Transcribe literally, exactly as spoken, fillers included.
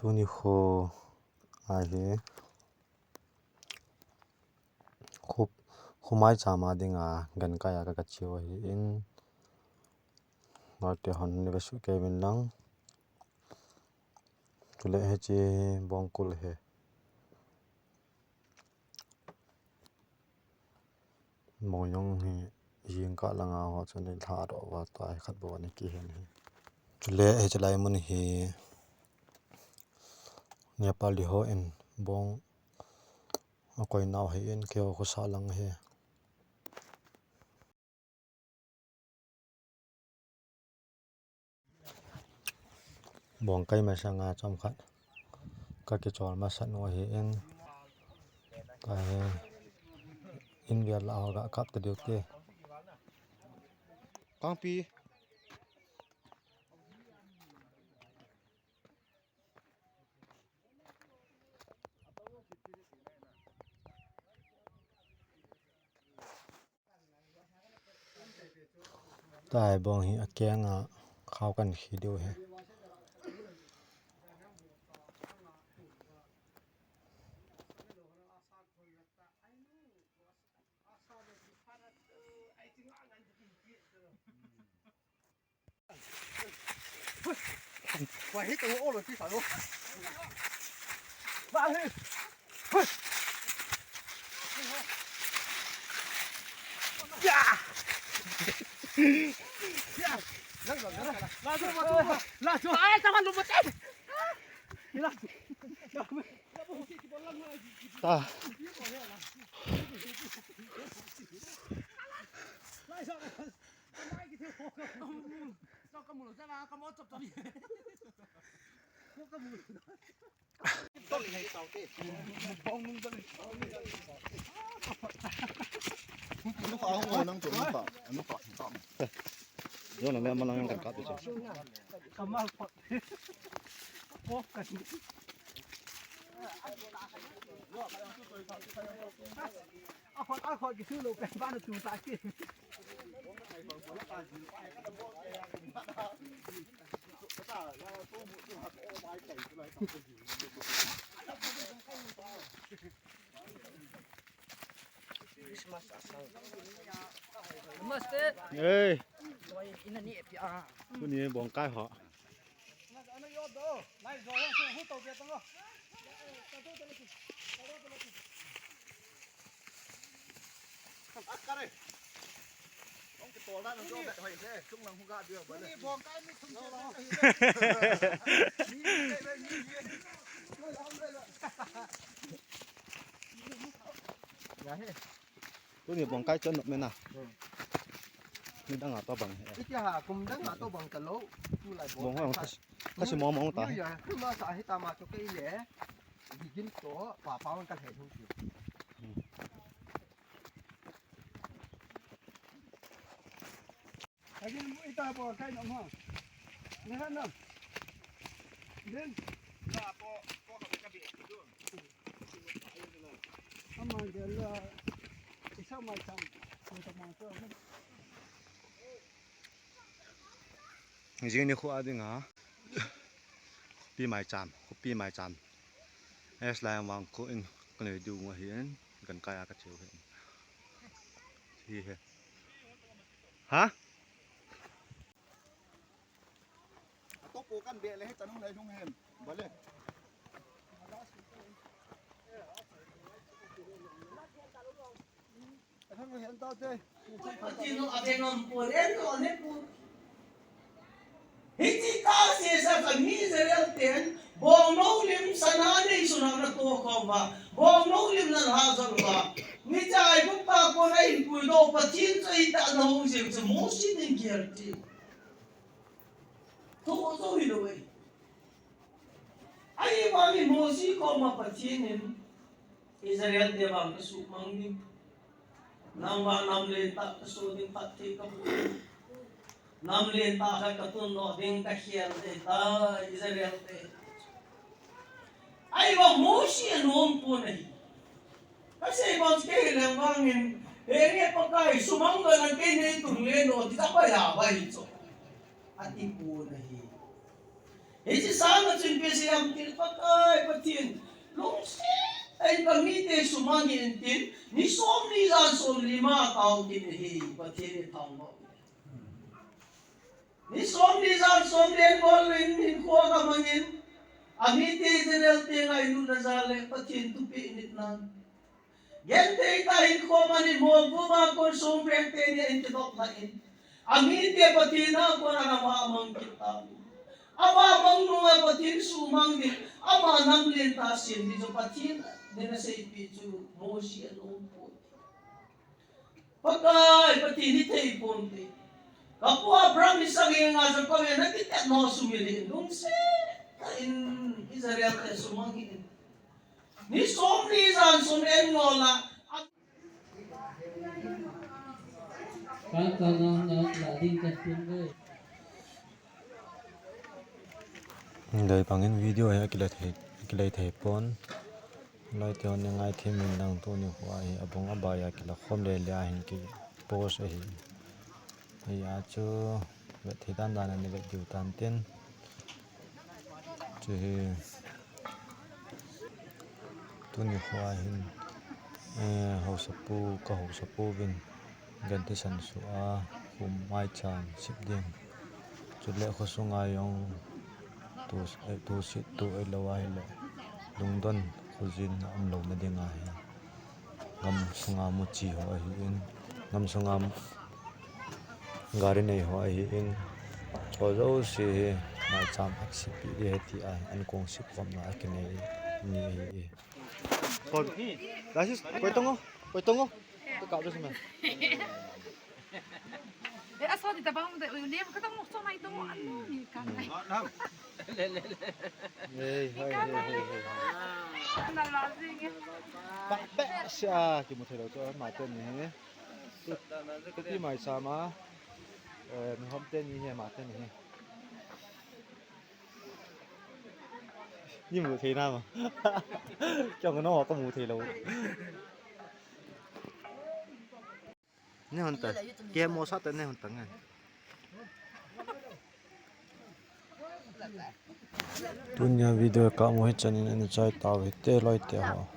Tuni kho ahi. Khu, khu maicham a dinga gankai a ka, ka cheu ahin. Noite hon ni ve suh kei vin lang. Chule hiche bongkul hi. Bong jong hi jingkah langa ho chun i lha doh uva tua hi khat bou ani kihen hi. Chule hiche lai mun hi Nepali hon bong akoi nau ahin, keiho khosa lang hi. Bongkai masanga chomkhat ka kichol masat u ahin, ka hi in vel lah ho ga kap ta diu te. Kangpi. Tua hi bong hi akeng a khao kan khi diu hi. Ta. Jona me malang kan kap chu. Namaste. Hey. Tuni bongkai ho. Tuni bongkai chon nok mena. Nidang a to bang he. Itia ha, kum dang a to bang ta lou. Tulai bong. Bong hong kasi mo mo ta. Ni ya, kuma sa hi ta ma to kei le. Gigin to, pa pa wan ka he hung ti. Lagi nemu ita apa kai nama? Ni kan nam. Din. Ama dia la. Isa mai cham. Mai cham tu. Jing ni khu a dinga. Khopi maicham, khopi maicham. Es lai vang khu in ka nei diu nga hin, gankai a ka cheu hin. Hi he. Ha? Ato po kan be le he tanung lai lung hen. Bale. Pathen in abe ngam pon, en lo ne pon. Hiche thase sa kha mi Israel ten, bongnou lim sana nei suna na to khom va, bongnou lim na ha jol va. Ni chai bu pa ko na in pui do Pathen chai ta na hung jing chu Mose in gel ti. Tho tho hi lo ei. Ahivangin Mose koma Pathen in Israel te vang kasuhmang ding. Nangma nam lentah kaso ding phatthei kaboh ding. Nam lentah khat katun doh ding kakhel ding tai Israel te. Ahivang Mose anom pon ahi. Kasei bang kei leng vangin, he nge Pakai sumang doh na kei nei tun le no ti ta pa ya ba hi cho. Ati pon ahi. Hiche sanga chun ipi asei em tile, Pakai Pathen, lungset tah in ka mite sumang hih in tin, ni somni jan somli ma atao kit ahi, Pathen in thangvah in. Ni somni jan somli angol in hinkho amang in, amite Israel te ngailutna jal le Pathen thupeh nitna. Genthei tah in hinkho aman in, molvu a kon songpeng teni in kidop lhah in, amite Pathen a kon ana vamang kit tan. Avamang nunga Pathen sumang ding, ama nam lentah sem ding chu Pathen in aseipeh chu Mosi ana um poi. Pakai Pathen hithei ponte. Ka pu Abraham, Isaac, Jacob in ana kitepna sumil in, lungset tah in Israel te sumang hih in. Ni somni jan somli angol a. Ka, ka, ka, ka, ka, ding ka, ding ka. Dei bangin video hi akilai thei, akilai thei pon. Loite hon nei ngaithem in lang, tuni kho hi abung abai a kila khom le le a hin ki post ahi. Hia chu vet thei dan dan a nei vet diu tan tin. Chu hi tuni kho a hin, eh, haosapu, ka haosapu vin genthei san suh a, khum maicham sip ding. Chule khosunga jong tu, eh, tu sit tu ei lou ahile, lungdon khojin a um louna ding ahi. Gam sunga muchi ho ahin, gam sunga gari nei ho ahin, chu jouse hi maicham a sip ding ahi ti ahi, an kong sip khomna a kinei ni ahi. Kon. Dasis, koi tongo, koi tongo. Ka ka jus me. Eh, aso di tabang de, ne ka tong so mai tong ano ni ka nai. Hey, hey, hey, hey, hey. Na la jing. Pa, pe, sia, kimu thei lou chu, ma ten ni. Tu, tu ti mai sama. Eh, mi hom ten ni he, ma ten ni he. Ni mu thei na ma. Chong no ka mu thei lou. Nei hon ta. Ke mo sa ta nei hon ta ngan. Tunia video ka mo hi chanin ana chai tau hite loite ho.